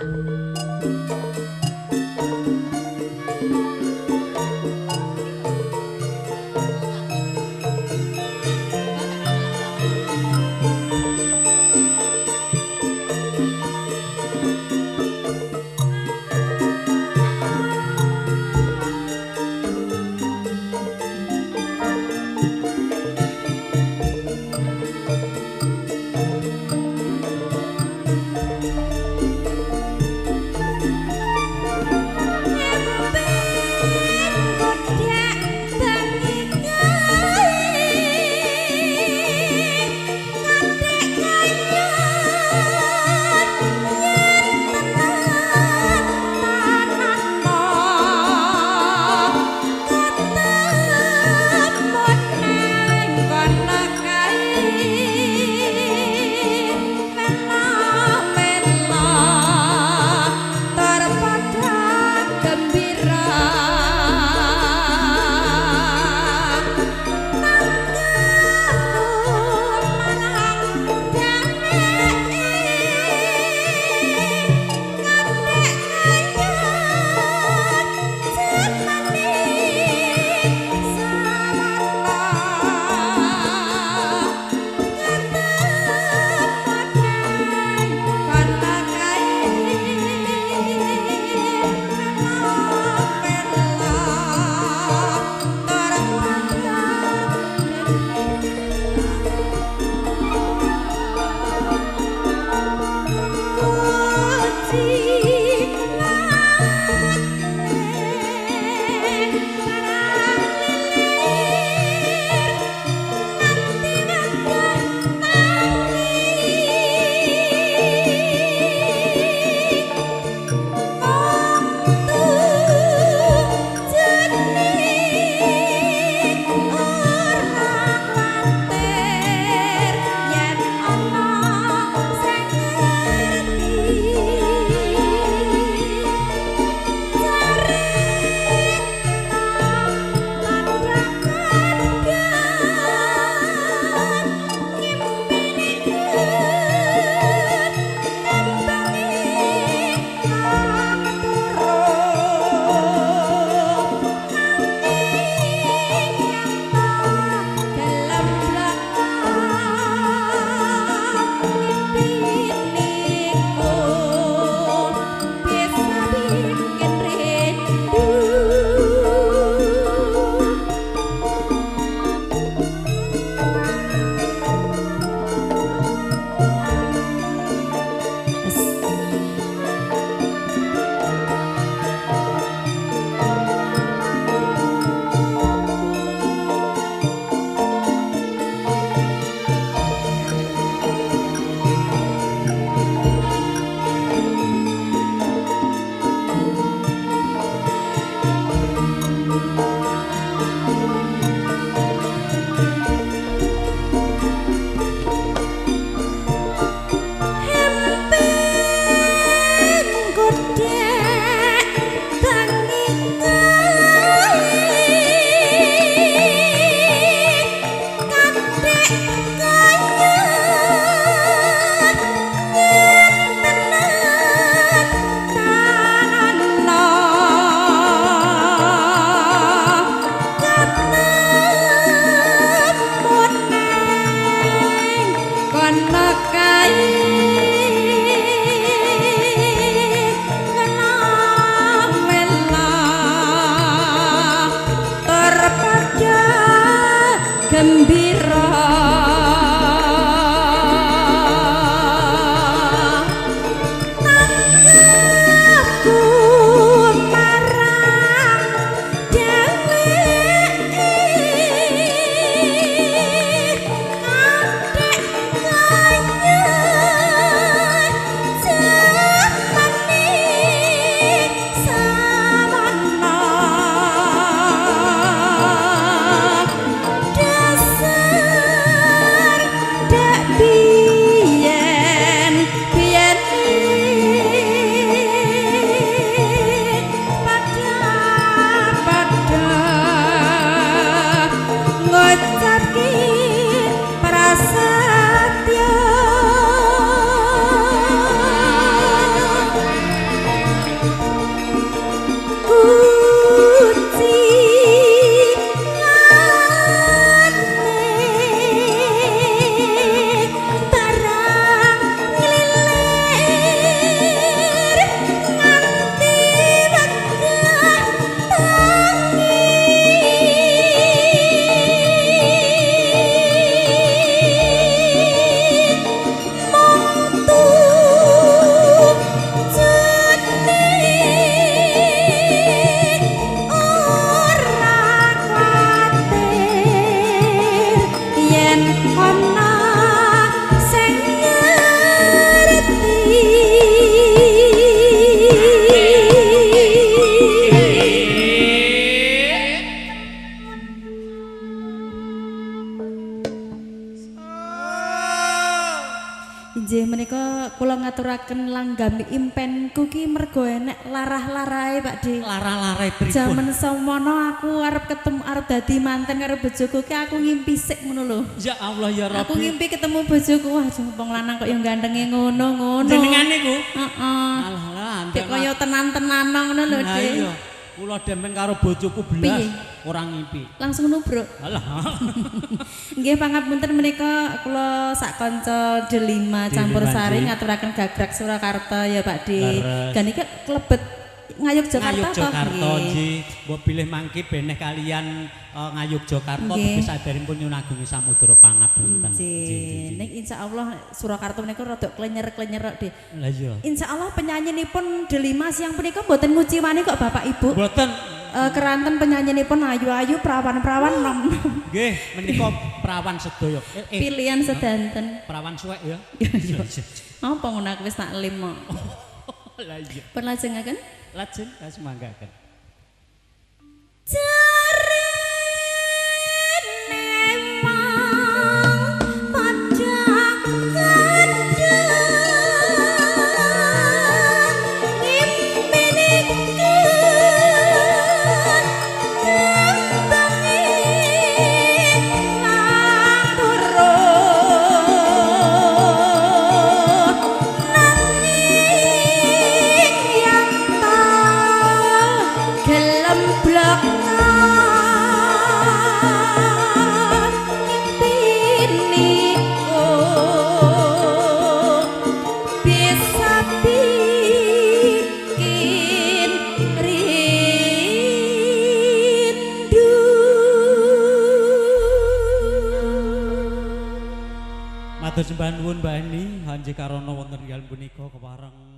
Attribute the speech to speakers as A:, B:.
A: Marang dheweke. Inggih menika kula ngaturaken langgam impenku ki mergo enek larah-larahe Pak De.
B: Larah-larahe pripun?
A: Jaman semono aku arep ketemu arep dadi manten karo bojoku ki aku ngimpi sik ngono lho.
B: Ya Allah ya Rabbi.
A: Aku ngimpi ketemu bojoku, wah wong lanang kok yo gantenge ngono-ngono.
B: Jenengan niku?
A: Heeh.
B: Alah alah
A: kaya tenan-tenan ngono lho, De.
B: Iya. Kula demen karo bojoku blas ora ngimpi.
A: Langsung nubruk.
B: Alah.
A: Nggih pangapunten menika kula sak kanca Delima campur sari ngaturaken gagrak Surakarta ya Pak De. Gan iki klebet Ngayogyakarta to
B: nggih. Mbok bilih mangke beneh kalian Ngayogyakarta tebih saderengipun nyuwun agungi samudra pangapunten.
A: Nggih. Ning insyaallah Surakarta menika rada klenyer-klenyer kok, De.
B: Lah iya.
A: Insyaallah penyanyinipun Delima siang punika mboten nguciwani kok Bapak Ibu.
B: Mboten.
A: Keranten penyanyinipun ayu-ayu prawan-prawan nom-nom.
B: Nggih, menika prawan sedaya.
A: Pilihan sedanten.
B: Prawan suwek ya.
A: Apa ngono aku wis tak lim kok.
B: Lah iya.
A: Pun lajengaken?
B: Lajeng kasumanggaken.
A: Jarene wong padha kandhang ngimpine kembange lan turun nanging yen ta gelem blok niku bisa bikin rindu.
B: Matur sembah nuwun Mbak Eni, hanji karana wonten dalem punika kepareng